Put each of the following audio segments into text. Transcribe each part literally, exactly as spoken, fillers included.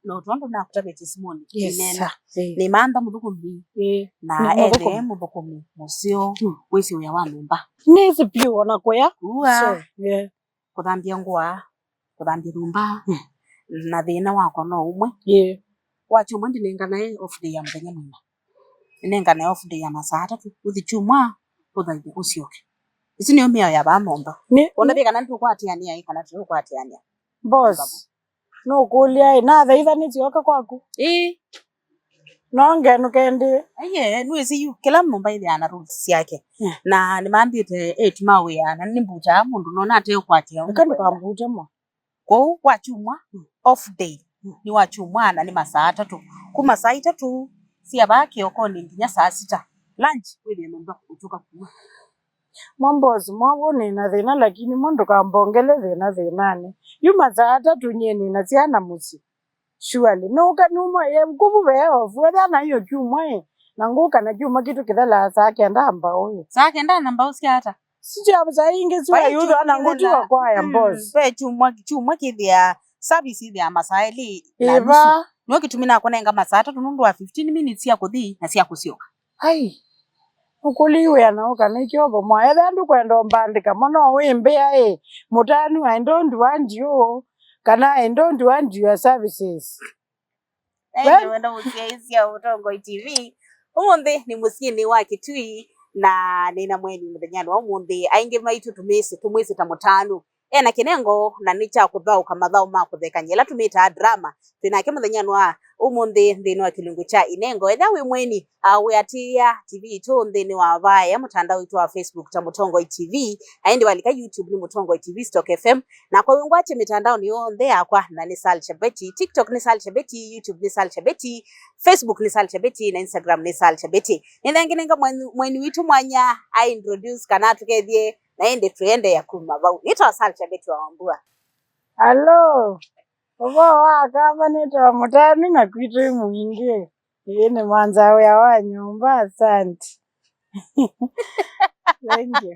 No tondũ nakũtavĩtie simoni, yes, nĩneena. Sir. Ĩĩ. Nĩ mantha mũthũkũmi. Ĩĩ. Na nĩ ene mũthũkũmi. Mũthũkũmi mũseo, mm, wĩsĩ wĩa wa nyũmba. Nĩsĩ piũ ona kũya. Ua. So, yeah. Kũthambya ngũa, kũthambya nyũmba, mm, na thĩna wakwa no ũmwe. Yeah. Wakyumwa ndinenganae off day ya mũthenya mũima. Nĩnenganae off day ya masaa atatũ, ũthi kyumwa, ũthaithe, ũsyoke. Isu nĩyo mĩao ya vaa nyũmba. Nĩ, wona nĩ vĩ kana nĩtũkwatĩanĩa, ĩ, kana tũkwatĩanĩa. Boss, nũkũlya ĩ, nathaitha nĩsyoka kwaku? Ĩĩ. No ngenũke ndĩ? Aiye, nĩwĩsĩ yu, kĩla nyũmba ĩthĩaa na rules syake. Yeah. Na nĩmambĩte ĩtu ma wĩa, na nĩmbutaa mũndũ nona ateũkwatĩa. Eka ndũkambute mo. Kwoou wakyumwa, mm, off day, mm, nĩ wakyumwa na nĩ masaa atatũ. Kuma saa itatũ sya vaa kĩokonĩ nginya saa sita. Lunch, wĩthĩe nyũmba ũtũka kuma. Mwa boss, mwa vũ nĩna thĩna, lakini mwa ndũkambongele thĩna thĩnanĩ. Yu masaa atatũ nyie nĩna syana mũsyĩ. Surely. Nũka numa, ye, kuvu ve off. Wethĩa na iyo kyumwa, ĩ. Na ngũka na kyumwa kĩtũ kĩthelaa saa kenda mbaũ, ĩ. Saa kenda na mbaũ sya ata? Sitya saa ingĩ sya yudo ana ngũtiwa kwaya, mm, boss. Ve kyumwa, kyumwa kĩthĩa, service ĩthĩa masaa elĩ na nusu. Ĩva. Nĩyo kĩtumi nakũnenga masaa atatũ nũndũ wa fifteen minutes sya kũthi na sya kũsyoka. Ai, ũkũlĩ wĩa na ũka nĩ kyovo mwa. Etha ndũkwenda ũmbandĩka mo, no wĩmbĩa, ĩ, Mũtanu, I don't want you, kana I don't want your services. Ĩndĩ wenda mũsyaĩĩsya Mũtongoi T V. Ũmũnthĩ nĩ mũsyĩnĩ wa Kĩtui, na nĩna mweni mũthenyanĩ wa ũmũnthĩ. Aingĩ maitũ tũmwĩsĩ, tũmwĩsĩ ta Mũtanu. Ena kĩnengo, na nĩ kya kũthaũka mathaũ ma kũthekany'a, ĩla tũmĩtaa drama. Twĩ nake mũthenyanĩ wa ũmũnthĩ nthĩnĩ wa kĩlungu kya Inengo. Ethĩa wĩ mweni, a, wĩatĩĩa T V itũ nthĩnĩ wa vaya mũtandao witũ wa Facebook ta Mũtongoi T V, na ĩndĩ walika YouTube nĩ Mũtongoi T V Stock F M, nakwa wĩ ngwatye mĩtandaonĩ yonthe yakwa, na nĩ Sal Shabeti. TikTok nĩ Sal Shabeti, YouTube nĩ Sal Shabeti, Facebook nĩ Sal Shabeti, na Instagram nĩ Sal Shabeti. Nĩthengenenga mweni, mweni witũ mwanya a introduce kana atũkethye, na ĩndĩ tũendeea kuma vau. Nĩtawa Sal Shabeti wa Wambua. Alo, ũvoo wa kamba nĩtawa Mũtanu na kwitũ ĩ mũingĩ. Ĩĩ, nĩ mwanza wĩa wa nyũmba, asante. Thank you.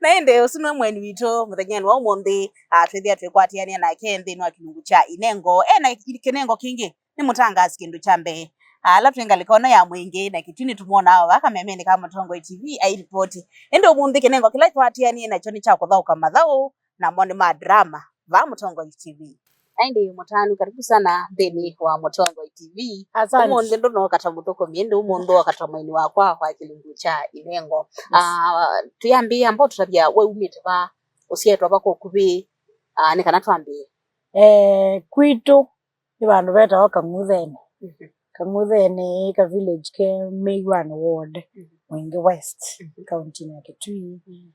Na ĩndĩ ũsu nĩwe mweni witũ mũthenyanĩ wa ũmũnthĩ, ah, twĩthĩa twĩkwatĩanĩa nake nthĩnĩ wa kĩlungu kya Inengo. E na kĩnengo kĩngĩ, nĩ mũtangaasi kĩndũ kya mbee. Ala twĩ ngalĩko ĩno ya mwingĩ na Kĩtui nĩtũmwonaa vaa kamemenĩ ka Mũtongoi T V airipoti. Ĩndĩ ũmũnthĩ kĩnengo kĩla twatĩanie nakyo nĩ kya kũthaũka mathaũ, namo nĩ ma drama, vaa Mũtongoi T V. Na ĩndĩ Mũtanu, karibu sana nthĩnĩ wa Mũtongoi T V. Asante. Ũmũnthĩ ndũnooka ta mũthũkũmi, ĩndĩ ũmũnthĩ wooka ta mweni wakwa wa kĩlungu kya Inengo. Yes. Ah, tũyambĩĩa amba ũtũtavya we umĩte va, ũsyaĩtwe va kwa ũkuvĩ, ah, nĩ kana twambĩe. Eh, kwitũ nĩ vandũ vetawa Kang'uthene. Mhm. Kang'uthene ĩ ka village ke Meiwani ward, mhm, Mwingi West, mhm, kauntinĩ ya Kitui. Mhm.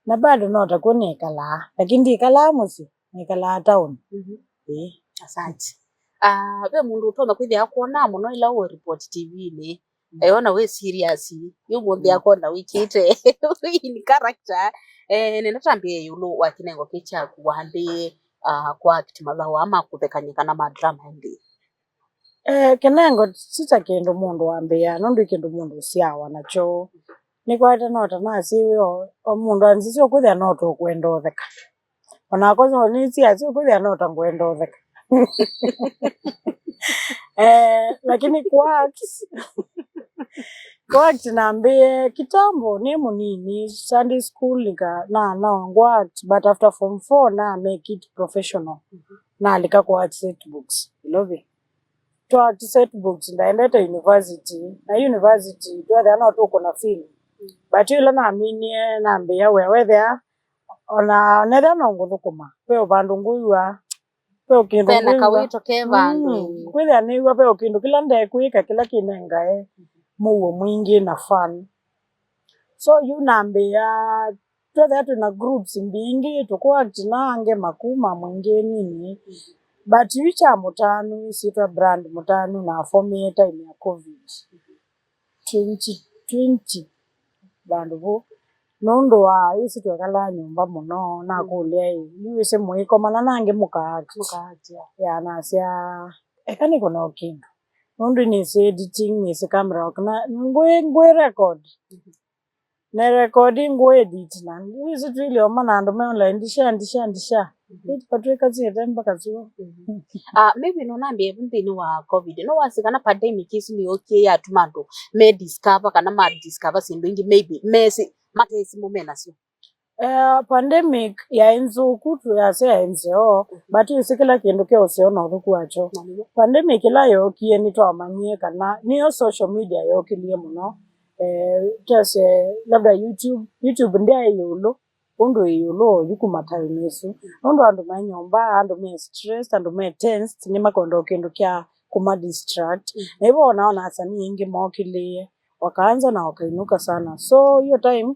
Na bado no takw'o nĩkalaa, lakini ndikalaa mũsyĩ, nĩkalaa town. Mhm. Ĩĩ. Asante. Ah, ve mũndũ ũtonya kwĩthĩa akwonaa mũno ĩla ũĩ report T V-nĩ, mm, eona wĩ serious, yu mũnthĩ, mm, akona wĩkĩte in character. Eh, nenda twambĩe ĩũlũ wa kĩnengo kĩ kyaku wambĩĩe, ah, kwa act mathaũ aa ma kũthekany'a kana ma drama ĩndĩ? Eh, kĩnengo ti ta kĩndũ mũndũ wambĩĩaa, nũndũ ĩ kĩndũ mũndũ ũsyawa nakyo. Nĩkwete no ta nasyĩwe o, o mũndũ anzĩsye ũkwĩthĩa no tũkwenda ũtheka. Onakwa nĩsyasya ũkwĩthĩa no ta ngwenda ũtheka. Eh, lakini kwa act, kwa act nambĩĩe kitambo nĩ mũnini, Sunday school nika, na, na ngwa act, but after form four na make it professional. Nalika kũ act set books Nairobi. Twa act set books, ndaendete university, na university twethĩa no tũkũna film. But ĩla naminie, nambĩĩa wĩa, wethĩa ona nethĩa no ngũthũkũma, ve vandũ ngwĩw'a, ve kĩndũ ngwĩw'a. Kwĩthĩa nĩw'a ve kĩndũ kĩla ndekwĩka kĩla kĩnengae mũuo mwingĩ na fun. So yu nambĩĩa, twethĩa twĩ na groups mbingĩ, tũkũ act na angĩ makuma mwingĩ nini. But yu kya Mũtanu, ĩsyĩtwa brand Mũtanu, na formie time ya covid twenty twenty, vandũ vau. Nũndũ wa ĩsu twekalaa nyũmba mũno, nakũlya, ĩ, yu wĩsĩ mũikomana na angĩ mũka act? Mũka act, yeah. Ya, nasya, eka nĩkũne o kĩndũ. Nũndũ nĩsĩ editing, nĩsĩ camera work, na ngwĩ, ngwĩ record. Nĩ record ngũ edit na. Yu ĩsu twĩlĩ o mana andũ me online, ndisha, ndisha, ndisha. Ĩĩ, twatw'ĩka syĩte mpaka syoo. Ah, maybe nũnambĩe vu nthĩnĩ wa covid, no wasi kana pandemic ĩsu nĩyookie yatuma andũ me discover kana ma discover syĩndũ ingĩ, maybe mesi mate simũ menasyo? Eh, pandemic yaĩ nzũku, tũyasya yaĩ nzeo, but ĩsĩ kĩla kĩndũ kya ũseo na ũthũku wakyo. Pandemic ĩla yookie nĩtwamanyie kana nĩyo social media yookilie mũno. Eh, twese labda YouTube, YouTube ndyaĩ ĩũlũ ũndũ ĩĩ ĩũlũ oyu kuma time ĩsu. Nũndũ andũ me nyũmba, andũ me stressed, andũ me tensed, nĩmakwenda o kĩndũ kya kũma distract. Na hivyo wona ona asanii aingĩ mookĩlĩe, wakaanza na wakainũka sana. So hiyo time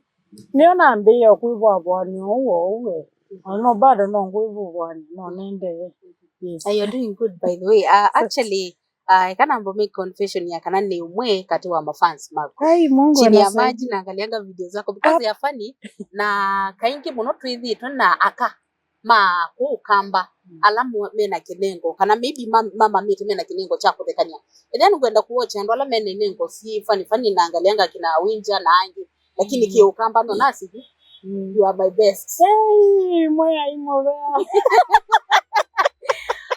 nĩyo nambĩĩe o kwĩvũavũanĩa ũu o ũu we. Ona no bado no ngwĩvũvũanĩa, no nendee. Yes. Uh, you're doing good, by the way. Uh, actually, uh, eka namba make confession ya kana nĩ ũmwe katĩ wa mafans maku. Ai, Mungu chini ya anasaidia. Maji naangalianga video zako because they are funny, na kaingĩ mũno twĩthĩĩtwe na aka ma kũũ Kamba ala mo- mena kĩnengo, kana maybe mam- mamamĩte mena kĩnengo kya kũthekany'a. And then ngwenda kuwatch andũ ala mena inengo si funny funny, naangalianga kina Winja na angĩ, lakini kĩ Ũkamba no nasi. You are my best. Hey, mwe ai mũvea.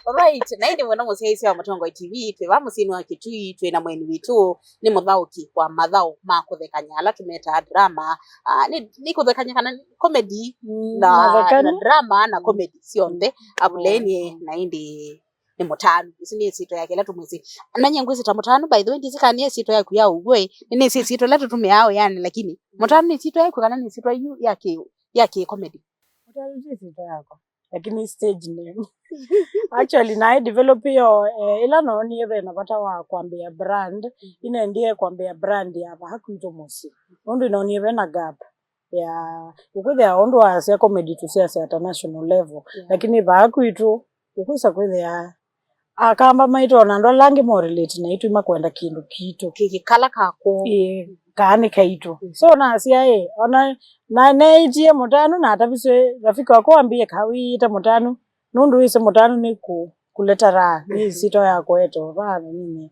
Alright, na ĩndĩ mwena mũsyaĩĩsya wa Mũtongoi T V, twĩ va mũsyĩnĩ wa Kitui, twĩ na mweni witũ, nĩ mũthaũki wa mathaũ ma kũthekany'a ala tũmetaa drama. Ah, nĩ, nĩ kũthekany'a kana nĩ comedy na, na drama na comedy syonthe. Avulenie na ĩndĩ nĩ Mũtanu. Ĩsu nĩ ĩsyĩtwa yake ĩla tũmwĩsĩ. Na nyie ngwĩsĩ ta Mũtanu, by the way, ndĩsĩ kana nĩ ĩsyĩtwa yaku ya ũw'o ĩ. Nĩ, nĩ ĩsyĩtwa ĩla tũtũmĩaa ũyanĩ, lakini Mũtanu nĩ ĩsyĩtwa yaku kana nĩ ĩsyĩtwa yu ya kĩ, ya kĩ comedy? Mũtanu ti ĩsyĩtwa yakwa, lakini stage name. Actually, naĩ develop yo, eh, ĩla noonie vena vata wa kwambĩa brand, inendie kwambĩa brand ya vaa kwitũ mũsyĩ. Nũndũ inonie vena gap ya, ũkwĩthĩa ũndũ wasya comedy tũsyasya at a national level, lakini vaa kwitũ ũkwĩsa kwĩthĩa Akamba maitũ ona andũ ala angĩ mo relate naitũ makwenda kĩndũ kitũ. Kĩkĩ kala kako. Ĩĩ, kaa nĩ kaitũ. So nasya ĩ, ona na neĩtie Mũtanu na ataviswe rafiki wakwa wambie kawĩĩte Mũtanu. Nũndũ wĩsĩ Mũtanu nĩ kũ, kũleta raha, nĩ ĩsyĩtwa ya kũete vaa nini.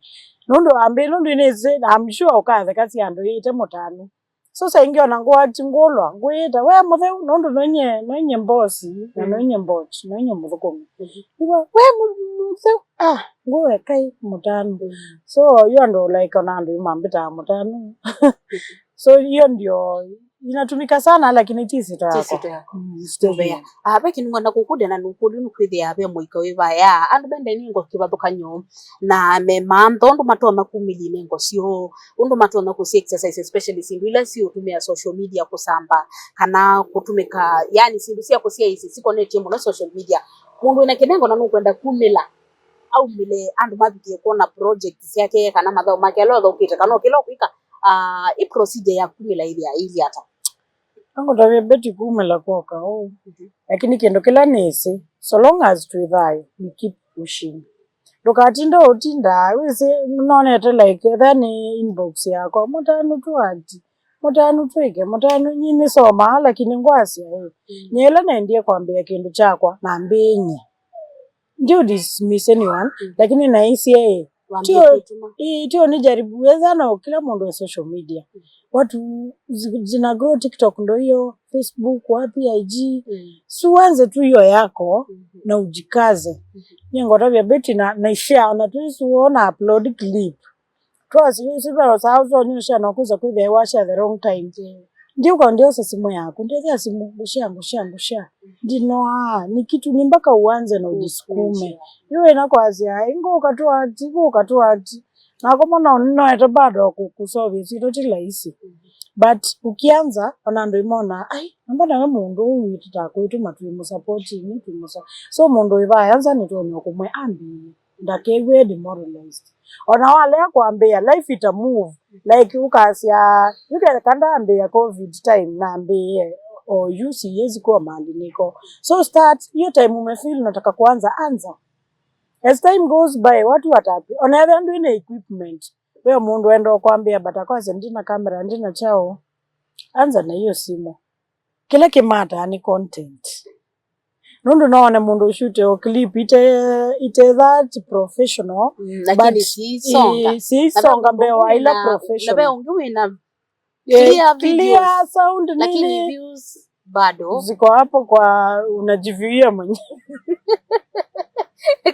Nũndũ ambĩ, nũndũ nĩsĩ, I'm sure ũkatheka si andũ ĩte Mũtanu. So saa ingĩ ona ngũ act ngũlwa, ngwĩĩta, "We Mũtheu," nũndũ noinye, noinye mbosi, na noinye mbochi, noinye mũthũkũmi. Nĩw'a, "We Mũ-, Mũtheu," ah, ngũwe kai Mũtanu. So, hiyo ndo, like, ona andũ mambĩtaa Mũtanu. So, hiyo ndio inatumika sana, lakini ti ĩsyĩtwa yakwa. Ti ĩsyĩtwa yakwa. Mm, stage name. Ah, ve kĩndũ ngwenda kũkũlya na nũkũlya nũkwĩthĩa ve mũika wĩ vaya. Andũ mende nĩ ngo kĩvathũkany'o na memantha ũndũ matonya kumĩlya inengo syoo, ũndũ matonya kũsya exercise, especially syĩndũ ila siũtũmĩa social media kũsamba, kana kũtũmĩka, yani syĩndũ sya kũsyaĩĩsya sikonetye mũno social media. Mũndũ wĩna kĩnengo na nũkwenda kumĩla, aumĩle andũ mavikie kwona project syake, kana mathaũ make ala ũthaũkĩte, kana o kĩla ũkwĩka, ah, i procedure ya kumĩla ĩthĩa ĩilyĩ ata? Angũtavya Betty kumĩla kwoka ũu. Lakini kĩndũ kĩla nĩsĩ, so long as twĩ thayũ, we keep pushing. Ndũkatinde ũtindaa, wĩsĩ, nonete like, ethĩa nĩ inbox yakwa, "Mũtanu tũati, Mũtanu twĩke, Mũtanu," nyi nĩsomaa, lakini ngwasya ĩ, nyie ĩla nendie kwambĩa kĩndũ kyakwa, nambĩĩnye. Ndio dismiss anyone, lakini naisye ĩ, tio, ĩ, tio ni jaribu weza na kila mũndũ wa social media. Watu zi- zina grow TikTok ndo hiyo, Facebook, wapi, I G. Si uanze tu hiyo yako na ujikaze. Nyie ngotavya Betty na, na share, ona tu ĩsu wona upload clip. Twasi, si veo saa ũsonyosha na kuza kwĩthĩa washa the wrong time. Ndiũka ndiosa simũ yaku, ndethĩa simũ, ngũshare, ngũshare, ngũshare. Ndinoaa, ni kitu ni mpaka uanze na ujisukume. Yu wĩna kwasya, "Ingũka tu ati, ngũka tu ati." Nako mwana noete bado ku- kusolve ĩsyĩtwa ti rahisi. But ukianza, ona andũ imona, "Ai, namba nawe mũndũ ũyũ wĩtĩtaa kwĩtũma twĩmũsupport, ni twĩmũsa." So mũndũ wĩ vaya nza nĩtwonio kũmwe ambĩĩe. Ndakew'e demoralized. Ona walea kwambĩĩa, life ita move. Like, ukasya, yuke kanda ambĩĩa covid time, na ambĩĩe, o yu siwezi kuwa mahali niko. So start, hiyo time umefeel unataka kuanza, anza. As time goes by, watu watapi, ona ethĩa ndwĩ na equipment. We mũndũ enda kwambĩĩa, but akwasya, "Ndina camera, ndina chao." Anza na hiyo simu. Kĩla kĩmataa nĩ content. Nũndũ no one mũndũ ũshute o clip ite, ite that professional, mm, lakini but siisonga. Ĩ, siisonga mbee wa ila professional. Na ve ũngĩ wĩna, eh, clear videos, clear sound, lakini nini, views Bado. Ziko hapo kwa unajiviwia mwenyewe.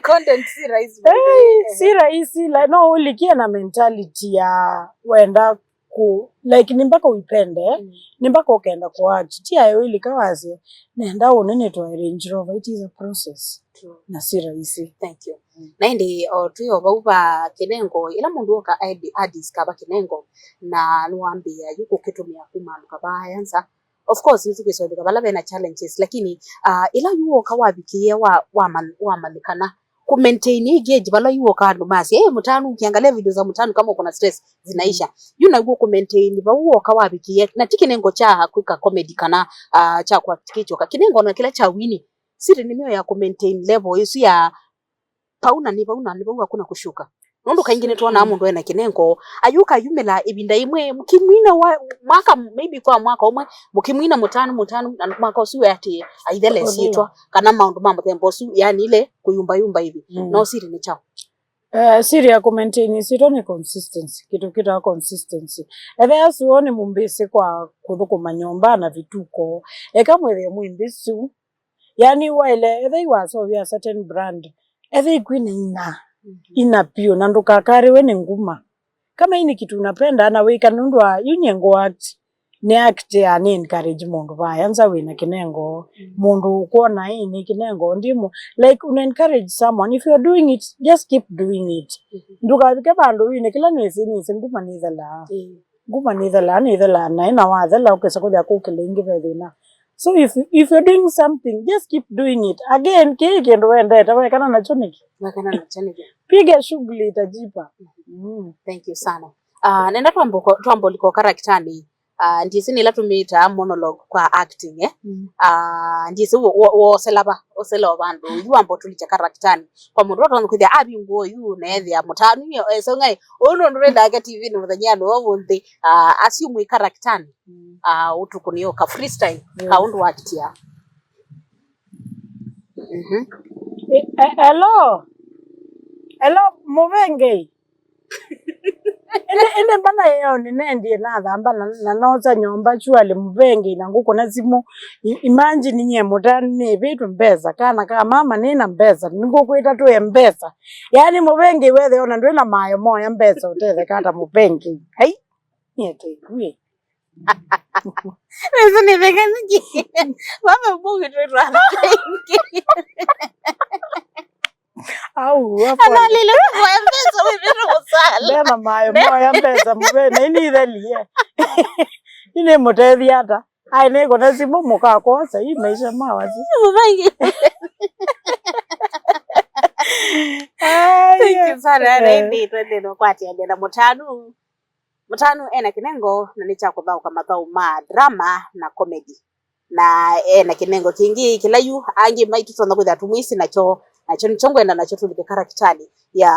Content si rahisi. Hey, si rahisi, la, no ulikie na mentality ya wenda ku, like, ni mpaka uipende, mm, ni mpaka ukenda kuact. Ti ayo ilika wasye, nenda unene twa Range Rover, it is a process. True. Na si rahisi. Thank you. Mm. Na indi o twi o vau va kinengo, ila mundu oka adi-, adiscover kinengo, na niwambia yu kukitumia kuma andu kavaya nza. Of course, nitukwisa vala vena challenges, lakini, ah, ila yu woka wavikie wa, waman-, wamanyikana, ku maintain hii gauge vala yu woka andu masya, "Eh, Mutanu, ukiangalia video za Mutanu kama uko na stress, zinaisha." Yu naw'o ku maintain vau woka wavikie, na ti kinengo kya kwika comedy kana, ah, kya kwa kichoka. Kinengo na kila kya wini. Siri ni mio ya ku maintain level isu ya pau na ni vau na ni vau, hakuna kushuka. Nundu kaingi nitwonaa mundu ena kinengo, ayuka ayumila ivinda imwe, mukimwina wa mwaka, maybe kwa mwaka umwe, mukimwina Mutanu, Mutanu, na mwaka usu we ati aithela isyitwa, kana maundu ma muthemba usu, yani ile kuyumbayumba hivi. Mm. No siri ni chao. Eh, siri ya ku maintain isyitwa ni consistency, kitu kitawa consistency. Ethea suo ni mumbisi kwa kuthukuma nyumba na vituko, eka mwithie mwimbisi. Yani, waile, ethei waseũvya certain brand, ethei kwina ina, mhm, ina piũ, na ndũkakarĩwe nĩ nguma. Kama hii ni kitu unapenda, na wĩka nũndũ wa, yu nyie ngũ act, nĩ act ya nĩ encourage mũndũ vaya nza wĩna kinengo, mm, mũndũ ũkwona ĩ nĩ kinengo, ndimu, like, una encourage someone, if you're doing it, just keep doing it. Mhm. Ndũkavike vandũ wine, kĩla nĩsĩ, nĩsĩ nguma nĩthelaa. Mm. Nguma nĩthelaa, nĩthelaa, na ĩna wathela ũkesa kũthĩa kũkĩla ĩngĩ ve thĩna. So if, if you're doing something, just keep doing it. Again, kĩĩ kĩndũ wendete, wekana nakyo nĩkĩ? Wekana nakyo nĩkĩ? Piga shughuli itajipa. Mm. Thank you sana. Ah, nenda twambuko-, twambũlika karaktanĩ. Ah, ndisi nĩla tũmĩtaa monologue kwa acting, eh? Mm. Ah, ndisi wo-, wo-, wosela va, osela o vandũ, yu wamba ũtũlikya karaktanĩ. Kwa mũndũ ũtonya kwĩthĩa avingũa yu, na ethĩa Mũtanu, yu, eh, so ngai, ũyũ nũndũ wĩndake T V-nĩ mũthenyanĩ wa ũmũnthĩ, ah, asu mwĩ karaktanĩ. Mm. Ah, ũtukũ nĩ ũka freestyle, yes, ka ũndũ wakitia. Mhm. E-, e-, hello? Hello, Mũvengei? Ĩndĩ, ĩndĩ mbana ĩyo nĩnendie nathamba na, na nosa nyũmba, surely Mũvengei, na ngũkũna simũ. I-, imagine nyie Mũtanu nĩvĩtwe mbesa, kana ka mama nĩna mbesa, nĩngũkwĩta tũe mbesa. Yaani Mũvengei wethe ona ndwĩ na mayo moya mbesa ũtetheka ata Mũvengei. Ai, nyie tĩkw'ĩ. Nĩsĩ nĩtheka nĩkĩ? Vava mũgĩ twĩtwa au, analile kwa mbesa wĩvĩtwe gũsala. Ndena mayo moya mbesa Mũvengei, na ini ithelie. Ini mũtethia ata? Ai, nĩkũne simũ mũkakosa, hii maisha mawazi. Mũvengei. Ai, thank you sana, eh. Ĩndĩ twende no kwatiania na Mũtanu. Mũtanu ena kinengo na nĩ kya kũthaũka mathaũ ma drama na comedy. Na ena kinengo kĩngĩ kĩla yu angĩ maitũ tũtonya kwĩthĩa tũmwĩsĩ nakyo, nakyo nĩkyo ngwenda nakyo tũlike karaktanĩ ya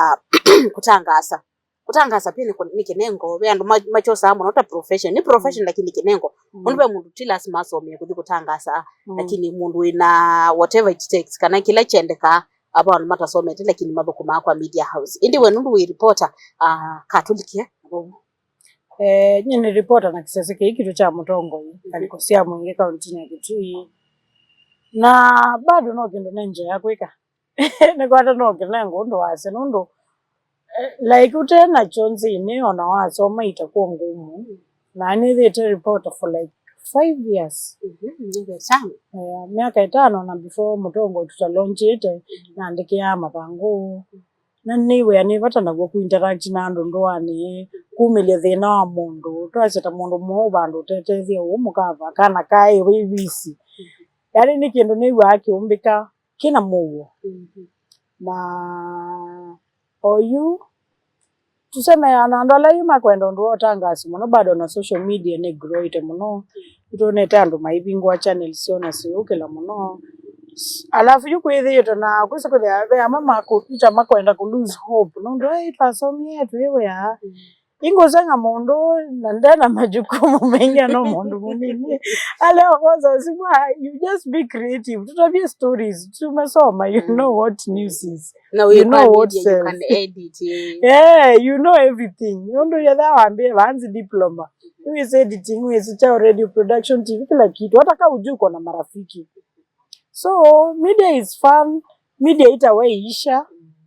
kũtangaasa. Kũtangaasa pia nĩ kũ-, nĩ kinengo, ve andũ ma-, makyosaa mũno ta profession. Nĩ profession, mm, lakini kinengo. Mm. Mũndũ ve mũndũ ti lasima asomie kũthi kũtangaasa, mm, lakini mũndũ wĩna whatever it takes, kana kĩla kyendekaa, ava andũ matasomete lakini mathũkũmaa kwa media house. Ĩndĩ we nũndũ wĩ reporter, ah, katũlikie. Eh, nyie nĩ reporter na kĩsese kĩĩ kitũ kya Mũtongoi, mhm, ngalĩko sya Mwingĩ kauntinĩ ya Kitui. Na bado no kĩndũ nĩ nzĩa ya kwĩka. Nĩkwata no kĩnengo ũndũ wasya nũndũ, eh, like, ũte nakyo nzĩnĩ, ona wasoma itakuwa ngumu. Na nĩthĩte reporter for, like, five years. Mhm, nĩ nzĩa sana. Eh, myaka ĩtano na before Mũtongoi tũtalonjĩte, mhm, naandĩkĩaa mathangũ. Na nĩwĩa nĩ vata naw'o ku interact na andũ ndũanĩ, kumĩlya thĩna wa mũndũ. Twasya ta mũndũ mũũ vandũ ũtetethya ũũ mũkava, kana kaĩ wĩ visi. Mhm. Yaani nĩ kĩndũ nĩw'aa kĩũmbĩka kĩna mũuo. Mhm. Na oyu, tuseme, ona andũ ala yu makwenda ũndũ wa ũtangaasi mũno, bado na social media nĩ growĩte mũno. Nĩtwonete andũ maivingũa channels syoo na syũkĩla mũno. Alafu yu kwĩthĩĩtwe na kwĩsa kwĩthĩa ve amwe makũvita makwenda kũ lose hope. Nũndũ, "Ei, twasomie, twĩ wĩa." Mm. Ingũseng'a mũndũ na nde na majukumu maingĩ, no mũndũ mũnini. Aleo kwanza simu, ah, you just be creative. Tutavye stories. Tumesoma, you know what news is. Na You know wĩkwa what media, you can sells. Edit. Yeah, you know everything. Ũndũ yetha wambie vanzi diploma. Wĩsĩ editing, wĩsĩ cha radio production, T V, kila kitu. Hata ka ujuko na marafiki. So, media is fun. Media itawaiisha.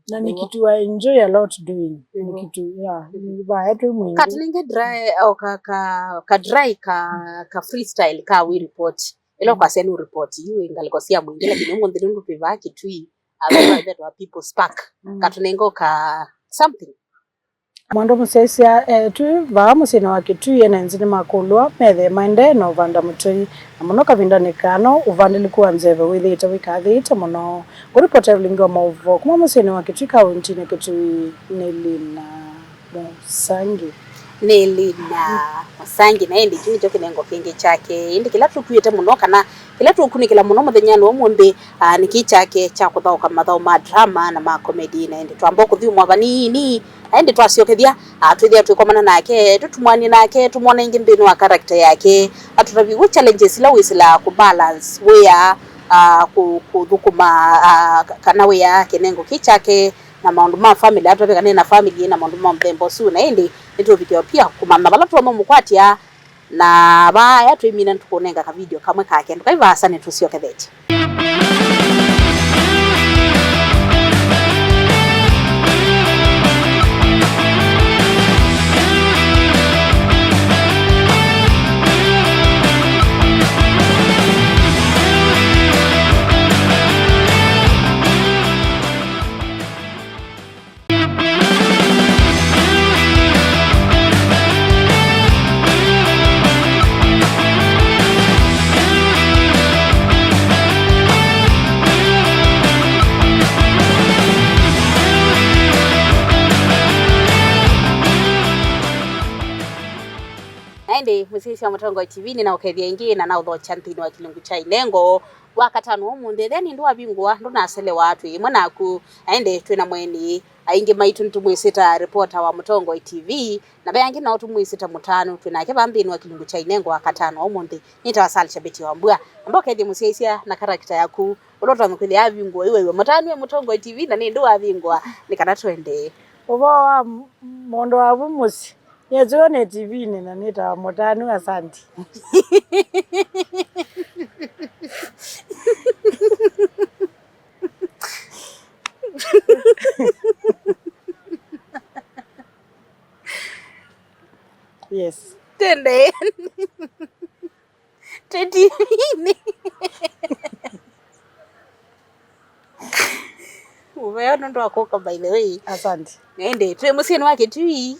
Na ni kitu I enjoy a lot doing. Ni kitu, yeah. Vaya tu mwingi. Katunenge dry, o ka, ka, ka dry ka, ka freestyle ka wĩ report. Ĩla kwasya nĩ report yu ngalĩko sya mwingi, lakini ũmũnthĩ nũndũ twĩ vaa Kitui, avetwa people spark. Katunenge ka something. Mwandu mũsyaisya, eh, twĩ vaa mũsyĩnĩ wa Kitui, ene nzi nĩmakũlwa methe maendee na ũvanda mũtũi, na mũno kavindanĩ kano ũvandĩlĩku wa nzeve wĩthĩĩte wĩkathĩĩte mũno. Kũripota ũlingi wa maũvoo kuma mũsyĩnĩ wa Kitui kauntinĩ Kitui nĩ Lina Mũsangi. Nĩ Lina Mũsangi, na ĩndĩ kĩu nĩkyo kĩnengo kĩngĩ kyake. Ĩndĩ kĩla tũkuĩte mũno kana kĩla tũkunĩkĩla mũno mũthenyanĩ wa ũmũnthĩ, ah, nĩ kĩĩ kyake kya kũthaũka mathaũ ma drama na ma comedy, na ĩndĩ twamba kũthyũmũa vanini. Na ĩndĩ twasyokethya, ah, twĩthĩa twĩkomana nake, tũtumwanie nake, tũmwona ĩngĩ nthĩnĩ wa character yake, atũtavye wĩ challenges ila wĩsĩlaa kũ balance wĩa, ah, kũ-, kũthũkũma, ah, ka-, kana wĩa kĩnengo kĩ kyake na maũndũ ma family, atũtavye kana ena family na maũndũ ma mũthemba ũsu. Na ĩndĩ nĩtũvikĩwa pia kũmanya vala tũtonya mũkwatya. Na vaya twĩmina, nĩtũkũnenga ka video kamwe kake. Ndũkai vaasa, nĩtũsyokethetye. Na ĩndĩ, mũsyaĩĩsya wa Mũtongoi T V, nĩnaũkethya ĩngĩ na naũthokya nthĩnĩ wa kĩlungu kya inengo. Wakatano ũmũnthĩ, ethĩa nĩ ndũ wavingũa, ndũnaselewa, twĩ ĩmwe naku. Na ĩndĩ twĩ na mweni. Aingĩ maitũ nĩtũmwĩsĩ ta reporter wa Mũtongoi T V, na ve angĩ nao tũmwĩsĩ ta Mũtanu. Twĩ nake vaa nthĩnĩ wa kĩlungu kya inengo wakatano ũmũnthĩ. Nĩtawa Sal Shabeti wa Mbua. Amba ũkethye mũsyaĩĩsya na character yaku, ũla ũtonya kwĩthĩa avingũa, ĩwew'a Mũtanu e Mũtongoi T V, na nĩ ndũ wavingũa, nĩ kana tũendee. Ũvoo wa m-, mũndũ wavu mũsyĩ. Nĩetsiwe nĩ T V-inĩ na nĩtawa Mũtanu. Asanti. Yes. Tende. Tete nini? Mũvea nũndũ wa kũka, by the way. Asante. Na ĩndĩ twĩ mũsyĩnĩ wa Kitui.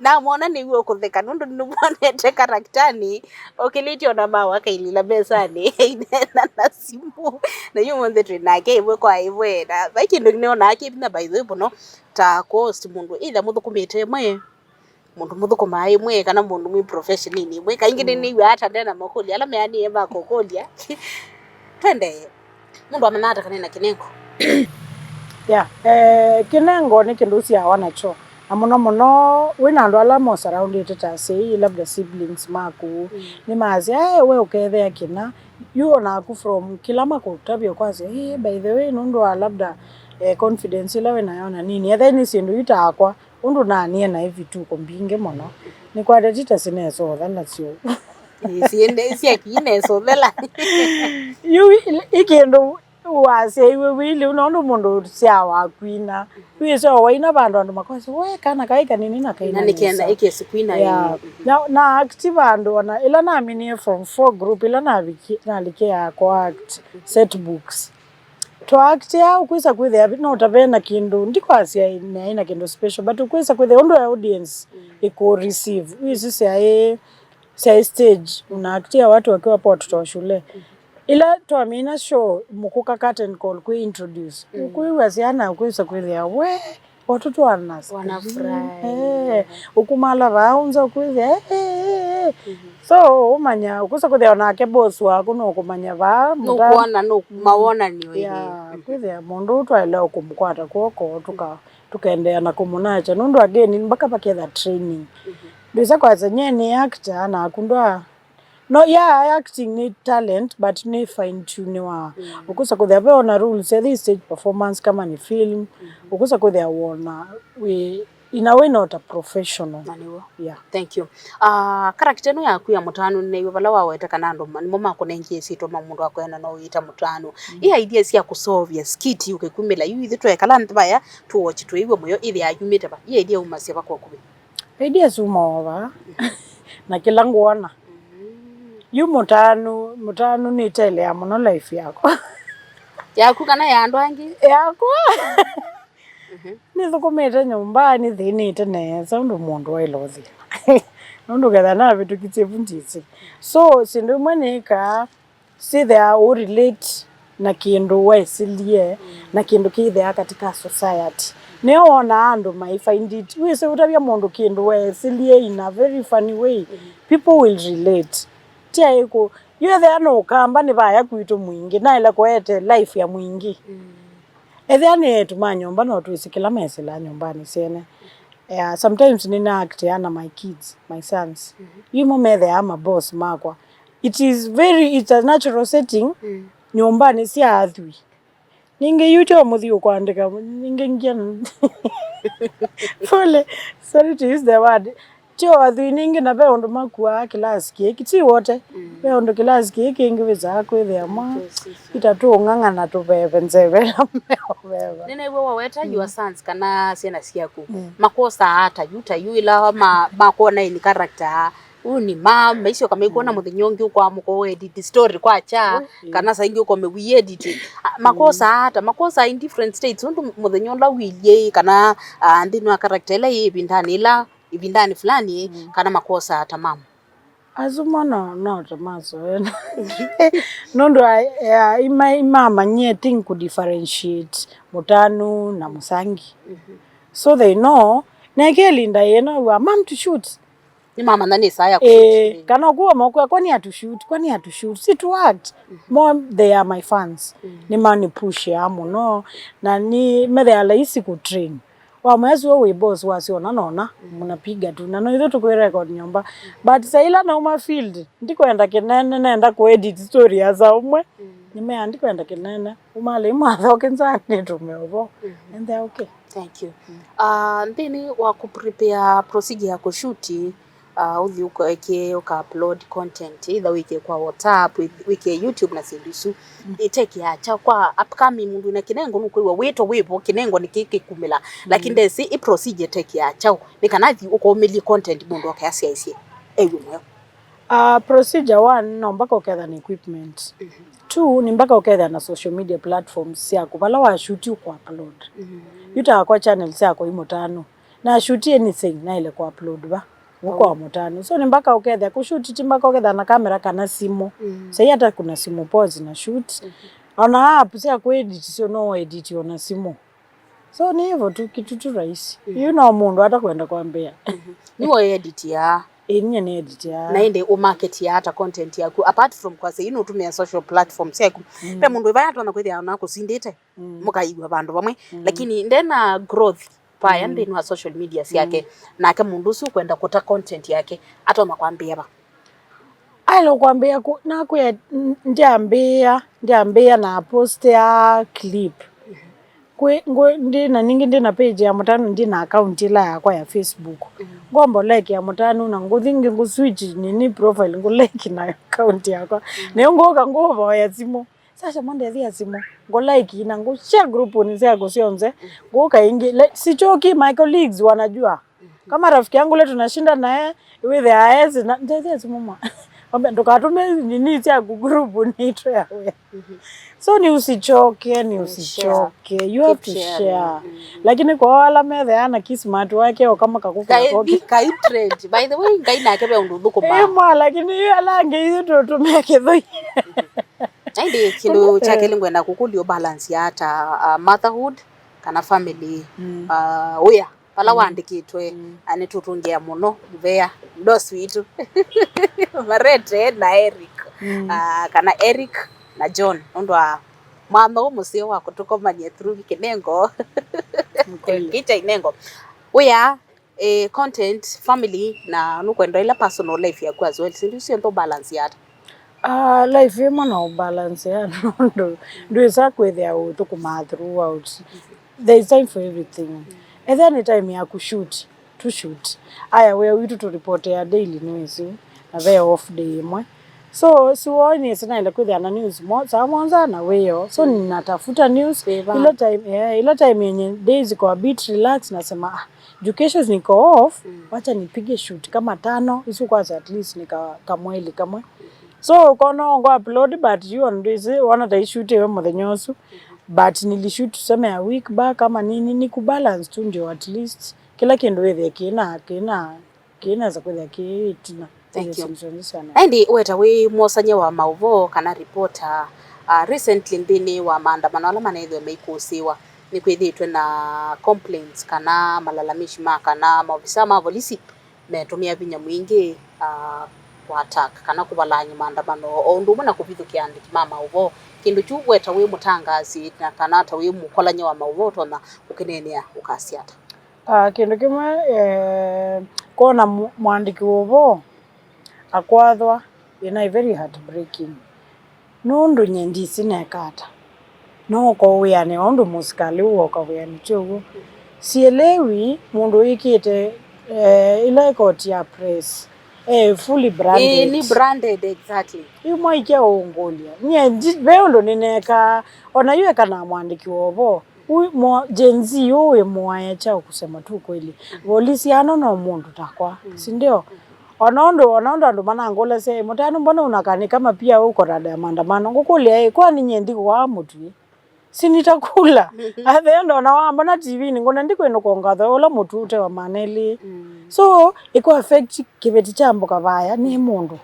Namwona nĩw'o ũkũtheka nũndũ nĩmwonete karaktanĩ okĩlĩtye ona mawa kailila mesanĩ aineena na simũ. Na yu ũmũnthĩ twĩ nake ĩmwe kwa ĩmwe. Na vai kĩndũ nĩonaa kĩ vinya, by the way, mũno ta host, mũndũ either mũthũkũmĩte ĩmwe, mũndũ mũthũkũmaa ĩmwe kana mũndũ mwĩ profession-inĩ ĩmwe. Kaingĩ nĩ nĩw'aa ata ndena makũlya ala meanĩe ma kũkũlya. Twendee. Mũndũ amenyaa ata kana ena kĩnengo? Yeah, eh, kĩnengo nĩ kĩndũ ũsyawa nakyo. Na mũno mũno wĩ na andũ ala mo surroundĩte ta asyai, labda siblings maku. Nĩmaasya, "Eh, we ũkethea kĩna." Yu onaku from kĩla makũtavya ũkwasya, "Eh, by the way, nũndũ wa labda, eh, confidence ĩla wĩ nayo na nini." Ethĩa nĩ syĩndũ yu takwa. Ũndũ naanie naĩ vituko mbingĩ mũno, nĩkwateti ta sinesothela syũu. Ĩ, siende-, syakiinesa ũthela. Yu i, i kĩndũ wasyaĩwe wĩ lĩu, nũndũ mũndũ sya wakwina. Wĩsya waina vandũ andũ makwasya, "We, kana kaĩ kanini na kaina nesa." Nĩkenda ĩkĩsi kwina. Yeah. Na, na active andũ ona, ĩla naminie form four group, ĩla naviki-, nalikia ko act set books. Twaaktia, ũkwĩsa kwĩthĩa no ta ve na kĩndũ, ndikwasya naĩ na kĩndũ special, but ũkwĩsa kwĩthĩa ũndũ ya audience ĩkũ receive. Wĩsĩ syaĩ, syaĩ stage, unaaktia watu wakiwa hapo watoto wa shule. Ĩla twamina show, mũkũka curtain call kwĩ introduce. Ũkwĩw'a syana, ũkwĩsa kwĩthĩa, we, watoto wana scream. Wanafurahi. Eh, ũkumala vaa ũnza ũkwĩthĩa, eh, eh, eh, eh. So, ũmanya, ũkwĩsa kwĩthĩa onake boss waku nũkũmanya vaa, mũta- Nũkwona, nũ-, mawonanio ĩĩ. Yeah, kwĩthĩa mũndũ ũũ twaĩle kũmũkwata kw'oko, tũka-, tũkaendeea na kũmũnakya, nũndũ again, mpaka vaketha training. Ndwĩsa kwasya, "Nyie nĩ actor," naku ndwa-, no, yeah, acting nĩ talent, but nĩ fine tune wa. Ũkũsa kũthĩa ve ona rules, ethĩ stage performance, kama nĩ film, ũkũsa kũthĩa wona wĩ, in a way, not a professional. Na nĩw'o. Yeah. Thank you. Ah, character ĩno yaku ya Mũtanu, nĩnew'a vala waweta kana andũ ma-, nĩmo makũnengie ĩsyĩtwa ma mũndũ akwenda no wĩta Mũtanu. Ĩ idea sya kũseũvya skit ũkĩkumĩla yu, ithyĩ twekala nthĩ vaya, tũwatch twĩw'e mũyo, ĩthĩa yumĩte va? Ĩ idea umasya va kwa ũkuvĩ? Idea syuma o vaa. Na kĩla ngwona. Yu Mũtanu, Mũtanu nĩtelea mũno life yakwa. Yaku kana ya andũ angĩ? Yakwa. Nĩthũkũmĩte nyũmba, nĩthĩnĩte nesa ũndũ mũndũ waĩle ũthĩna. Nũndũ ketha navĩtũkisye vu ndĩsĩ. So, syĩndũ imwe nĩkaa, syĩthĩaa ũ relate na kĩndũ weesĩlie, na kĩndũ kĩthĩaa katika society. Nĩyo wonaa andũ mai find it. Wĩsĩ ũtavya mũndũ kĩndũ weesĩlie in a very funny way, people will relate. Ti aĩkũ, yu ethĩa nĩ Ũkamba nĩ vaya kwitũ Mwingĩ, naĩle kũete life ya Mwingĩ. Ethĩa nĩ eĩtu ma nyũmba, no twĩsĩ kĩla mesĩlaa nyũmbanĩ syene. Yeah, sometimes nĩna actia na my kids, my sons. Yu mo methĩaa ma boss makwa. It is very, it's a natural setting nyũmbanĩ sya athwii. Ningĩ yu tyo mũthi ũkwandĩka, ningĩ ngia pole, sorry to use the word. Tyo athwii ningĩ, na ve ũndũ makuaa kĩlasi kĩĩ, ti wote. Ve ũndũ kĩlasi kĩĩ kĩngĩ wĩsaa kwĩthĩa mwa itatũng'ang'ana tũveve nzeve ĩla meũveva. Nĩnew'a waweta your sons kana syana syaku makwosaa ata yu, ta yu ĩla ma-, makwona in character, uni ma maisyoka maikwona mũthenya ũngĩ ũkwamũka ũedit story kwakya, kana saa ingĩ ũkome wĩedit. A, makwosaa ata? Makwosaa in different states, ũndũ mũthenya ũla wĩilyĩ kana, ah, nthĩnĩ wa character ĩla yĩ ĩvindanĩ ĩla, ĩvindanĩ fulani, kana makwosaa ata mamo? Asu mo no, no ta masoena. Nũndũ a, a, ima-, imamanyie thing ku differentiate Mũtanu na Mũsangi. So they know, neke ĩlinda yĩno wa, "Mom, to shoot." Nĩmamanya nĩ saa ya kũshoot. Ĩĩ, kana ũkuwa mokwĩa, "Kwani atu shoot, kwani atu shoot, si tu act." Mo, they are my fans. Nĩmanipushaa mũno, na nĩ methĩa laisi ku train. Wamwĩa sio wĩ boss, wasyona nona, mnapiga tu. Na no ithu tũkwĩ record nyũmba. But saa ila nauma field, ndikwenda kĩnene, nenda kũedit story ya saa ũmwe. Nĩmea ndikwenda kĩnene. Umalei mwathoke nzanĩ tũmeovo. And they're okay. Thank you. Ah, nthĩnĩ wa kũ prepare procedure ya kũshuti, ah, ũthi ũkeke, ũka upload content, either wĩke kwa WhatsApp, wĩ-, wĩke YouTube na syĩndũ isu. Ĩtekeaa kyaũ kwa upcoming mũndũ wĩna kĩnengo, nũkwĩw'a wĩto wĩvo, kĩnengo nĩkĩ kĩkumĩla. Lakini ndesĩ ĩ procedure ĩtekeaa kyaũ, nĩ kana athi ũkomĩlye content mũndũ oke asyaĩsye ew'e mũyo. Ah, procedure one, no mpaka ũketha na equipment. Two, nĩ mpaka ũketha na social media platforms syaku, vala wa shoot ũkũ upload. Yu ta wakwa channel syakwa i Mũtanu. Na shoot anything, naĩle kũ upload va. Ũkũ wa Mũtanu. So nĩ mpaka ũketha kũ shoot, ti mpaka ũketha na kamera kana simũ. Sai hata kuna simu poa zina shoot. Ona app sya kũ edit syo no edit ona simũ. So nĩ hivyo tu, kitu tu rahisi. Yu no mũndũ atakwenda kwambĩa. Nĩwe editia. Ĩĩ, niĩ nĩ editia. Na ĩndĩ ũ marketia ata content yaku? Apart from kwasya yu nũtũmĩa social platform syaku. Ve mũndũ ĩvaya atonya kwĩthĩa ona kũsindĩte. Mũkaĩw'a vandũ vamwe. Lakini ndena growth vaya nthĩnĩ wa social media syake. Nake mũndũ ũsu ũkwenda kũta content yake, atonya kwambĩa va? Aĩle kwambĩĩa kũ, nakwĩa, n-, ndyambĩĩa, ndyambĩĩa na post ya clip. Kwĩ, ngũ, ndĩ na, ningĩ ndĩ na page ya Mũtanu, ndĩ na account ĩla yakwa ya Facebook. Ngomba like ya Mũtanu, na ngũthi ngĩ ngũ switch nini profile, ngũ like na account yakwa. Nayo ngũka ngũvoya simũ. Sasha, mwa ndethĩa simũ. Ngũ like na ngũ share groupnĩ syaku syonthe. Ngũka ĩngĩ. Like, sichoki, my colleagues wanajua. Kama rafiki yangu leo tunashinda naye, wĩthĩa aezi, na ndethĩa simũ mwa. Wambe, ndũkatume nini syaku groupnĩ itũ ya wĩa. So ni usichoke, ni usichoke. You have to share. Lakini kwa wala methĩa na kismat wake, o kama kakuka koki. Kai trend. By the way, Ngai nake ve ũndũ ũthũkũmaa. Eh, mwa, lakini yu ala angĩ ithu tũtũmĩa kĩthũi. Na ĩndĩ kĩndũ kya kelĩ ngwenda kũkũlya, balance ya ata, uh, motherhood kana family, uh, wĩa vala wandĩkĩtwe, na nĩtũtũngĩa mũno mũvea boss witũ Marete na Eric, uh, kana Eric na John, nũndũ wa mwanya ũũ mũseo wa kũtũkomany'a through kĩnengo. Kweli. Kĩkya inengo. Wĩa, eh, content, family, na nũkwenda ĩla personal life yaku as well. Sindu isu syonthe ũbalance ata? Ah, life ĩmwe no ũbalance ya nũndũ ndwĩsa kwĩthĩa ũthũkũmaa throughout. There is time for everything. Ethĩa nĩ time ya kũshoot, tu shoot. Aya wĩa witũ tũripotea daily news, na ve off day ĩmwe. So siwoo nĩsĩ naĩle kwĩthĩa na news mo saa mũonza na wĩoo. So ninatafuta news. Wĩva? Ila time, eh, ila time yenye days iko a bit relax, nasema, ah, juu kesho niko off, wacha nipige shoot kama tano, isu kwanza at least ni ka, kamweli kamwe. So ũkona ngo upload, but you on this, wona ta ishoot iwe mũthenya ũsu. But nilishoot tuseme a week back ama nini, ni kubalance tu ndio at least kila kĩndũ wĩthĩe kĩna, kĩna, kĩnaweza kwĩthĩa kĩ ĩtina. Thank you. Ĩndĩ weta wĩ mwosany'a wa maũvoo kana reporter, uh, recently nthĩnĩ wa maandamano ala maneethĩwe meikũsĩĩwa, nĩkwĩthĩĩtwe na complaints kana malalamishi ma kana maovisa ma volisi metũmĩa vinya mwingĩ, uh, kũ attack kana kũvalany'a maandamano, o ũndũ ũmwe na kũvithũkĩa andĩki ma maũvoo. Kĩndũ kyu weta wĩ mũtangaasi na kana ta wĩ mũkolany'a wa maũvoo ũtonya kũkĩneenea ũkasya ata? Ah, kĩndũ kĩmwe, eh, kwona mu-, mũandĩki wa ũvoo akwathwa, ĩna very heartbreaking. Nũndũ nye ndisi neka ata? No ũko wĩanĩ o ũndũ mũsikalĩ ũũ woka wĩanĩ, ti ũw'o? Sielewi mũndũ wĩkĩte, eh, ĩla ĩkoti ya press, eh, fully branded. Ĩĩ, nĩ branded, exactly. Yu mwaikya ũngũlya. Nye ndi-, ve ũndũ nĩnekaa, ona yu eka na mũandĩki wa ũvoo. Huyu mwa-, Gen Z huyu wĩ mũaya chao, kusema tu kweli. Volisi ano no mũndũ takwa, si ndio? Ona ũndũ, ona ũndũ andũ manangũlasya, "Ĩ, mũtano, mbona unakaa ni kama pia uko rada ya maandamano?" Ngũkũlya, "Ĩ, kwani nye ndikwaa mũtwi? Si nitakula." Athe ndo na wambona T V ni ngona ndikwĩnũka ngatho ũla mũtwi ũte wa maneli. So, ĩkũ affect kĩveti kya mboka vaya nĩ mũndũ.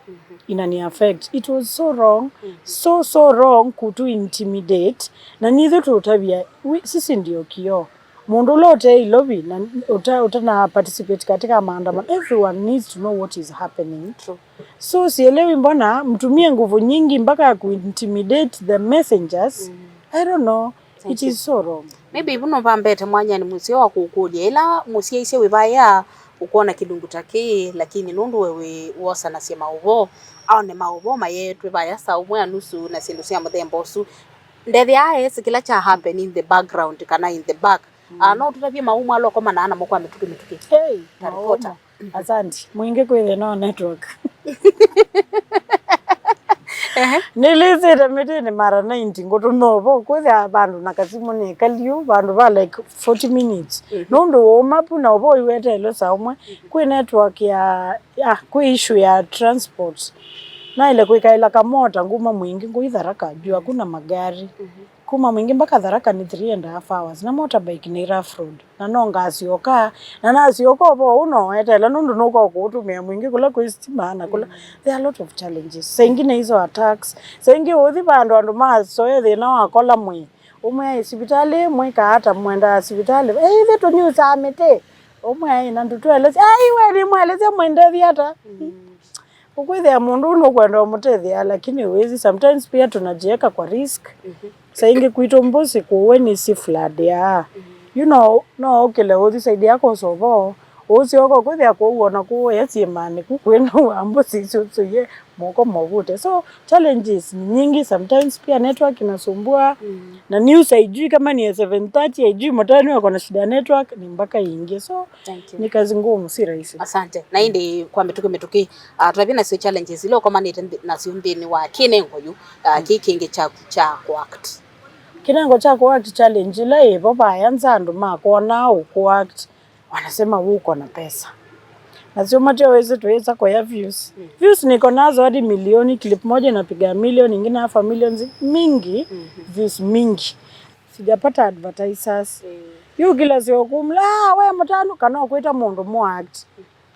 Ina ni affect. It was so wrong. So, so wrong kutu intimidate. Na nithu tutavya, we, sisi ndio kioo. Mũndũ ũla ũte Ilovi na ũta-, ũtana participate katika maandamano, everyone needs to know what is happening. True. So sielewi mbona mtumie nguvu nyingi mpaka ya kuintimidate the messengers. I don't know. It is so wrong. Maybe ivu no vambete mwanyani mũseo wa kũkũlya, ĩla mũsyaisye wĩ vaya ũkwona kĩlungu ta kĩĩ, lakini nũndũ we wĩ wosanasya maũvoo, aone maũvoo mayetwe vaya saa ũmwe na nusu na syĩndũ sya mũthemba ũsu, ndethĩaa esi kĩla kya happen in the background kana in the back. Ah, no tũtavye maũmũ ala ũkomanaa namo kwa mĩtũkĩ mĩtũkĩ? Hey, ta reporter. Asante. Mwingĩ kwĩ thĩna wa network. Ehe. Nĩlĩsĩte mĩtĩnĩ mara ninety ngũtũma ũvoo. Kwĩthĩa vandũ na kasimũ nĩ kaliu, vandũ va, like, forty minutes. Nũndũ ũũma pu na ũvoo iweteelwe saa ũmwe. Kwĩ network ya, ya, kwĩ issue ya transport. Naĩle kwĩkaĩla kamota nguma Mwingĩ ngũi Tharaka, juu hakuna magari. Kuma Mwingĩ mpaka Tharaka nĩ three and a half hours, na motorbike nĩ rough road, na no ngasyoka, na nasyoka ũvoo ũũ no weteela, nũndũ nũka kũũtũmĩa Mwingĩ kũla kwĩ sitima na kũla. There are a lot of challenges. Saa ingĩ nĩ hizo attacks, saa ingĩ ũthi vandũ andũ masoe thĩna wa kola mwĩĩ, ũmwe aĩ sivitalĩ, mwĩkaa ata mwendaa sivitalĩ, "Ĩ, ithyĩ tũnyusaa mĩtĩ." Ũmwe aĩ na ndũtũelesya, "Ai, we nĩmwelesya mwendethya ata?" Ũkwĩthĩa mũndũ ũũ nũkwenda ũmũtethea, lakini wĩsĩ, sometimes pia tunajiweka kwa risk. Saa ingĩ kwitũ mbũsĩ kũwe nĩ si flood ya. You know, no ũkĩle ũthi saidi ya kũsova ũsyoka ũkwĩthĩa kũu ona kũũya syĩmanĩ kũ kwĩna wa mbũsĩ isu ũsũie moko movute. So challenges ni nyingi, sometimes pia network inasumbua. Na news haijui kama ni ya seven thirty, haijui mũtani wako na shida ya network, ni mpaka iingie. So Thank you. Ni kazi ngumu, si rahisi. Asante. Na ĩndĩ kwa mĩtũkĩ mĩtũkĩ, ah, twavya nasyo challenges ila ũkomanĩte nthĩ-, nasyo nthĩnĩ wa kĩnengo yu, ah, kĩ kĩngĩ kyaku kya kũact? Kĩnengo kya kũact, challenge ila ĩvo vaya nza andũ makwona ũkũact, wanasema uko na pesa. Nasyo mateo wĩsĩ tuweza kũya views. Views niko nazo hadi milioni, clip moja inapiga milioni, ingine half a million, zi-, mingi, views mingi. Sijapata advertisers. Yu kila syokumla, "Ah, we mũtanu," kana ũkwĩta mũndũ mũ act.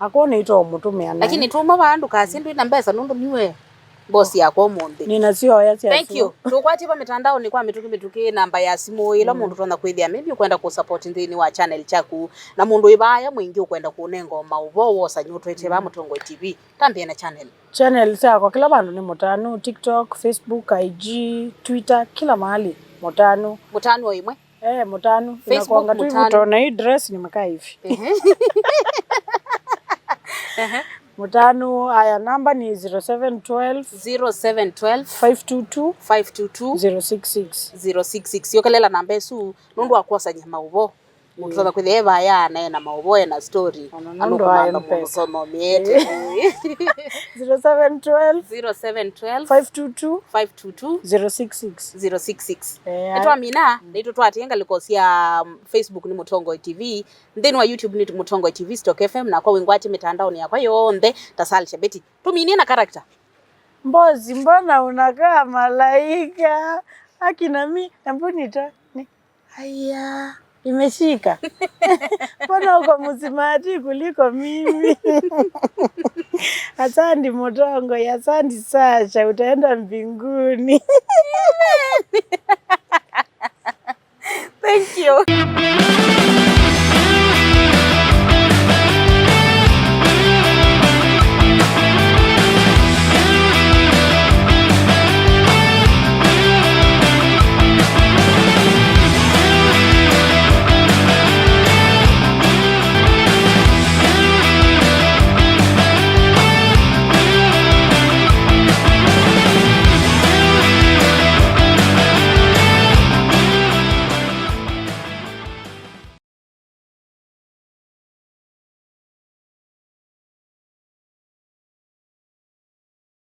Akona ito mũtũmĩa naĩ. Lakini tuma vaa ndũkasye ndwĩ na mbesa nũndũ niwe boss yakwa ũmũnthĩ. Nina sioya sya Thank you. Tũkwatie va mitandaoni kwa mĩtũkĩ mĩtũkĩ namba ya simũ ĩla mũndũ tonya kwĩthĩa maybe ũkwenda kũ support nthĩnĩ wa channel kyaku. Na mũndũ wĩ vaya Mwingĩ ũkwenda kũnenga maũvoo wosa nyũtwete va Mũtongoi T V. Tambĩa na channel. Channel syakwa kila vandũ nĩ Mũtanu, TikTok, Facebook, I G, Twitter, kila mahali Mũtanu. Mũtanu o ĩmwe? Eh, Mũtanu. Facebook, inakuanga tu hivyo, Mũtanu. Utaona hii dress ni mkaa hivi. Ehe. Ehe. Mũtanu, aya, namba ni zero seven twelve, zero seven twelve, five two two, five two two, zero six six. Zero six six. Yokelela namba ĩsu nũndũ wa kwosany'a maũvoo. Mũndũ ũtonya kwĩthĩa e vaya anaena maũvoo, ena story. Ona nũndũ wa M-Pesa. Mũtonya ũmĩete. Zero seven twelve, zero seven twelve, five two two, five two two, zero six six. Zero six six. Eh, nĩtwamina, nĩtũtwatie ngalĩko sya, um, Facebook nĩ Mũtongoi T V, nthĩnĩ wa YouTube nĩ Mũtongoi T V Stock F M, nakwa wĩngwatye mĩtandaonĩ yakwa yonthe ta Salsha Betty. Tũminie na character. Mbozi, mbona unakaa malaika? Akina mi, hebu nitoe. Ni- Aya, imeshika. Mbona uko msimati kuliko mimi? Asandi Mũtongoi, asandi Sasha, utaenda mbinguni. Thank you.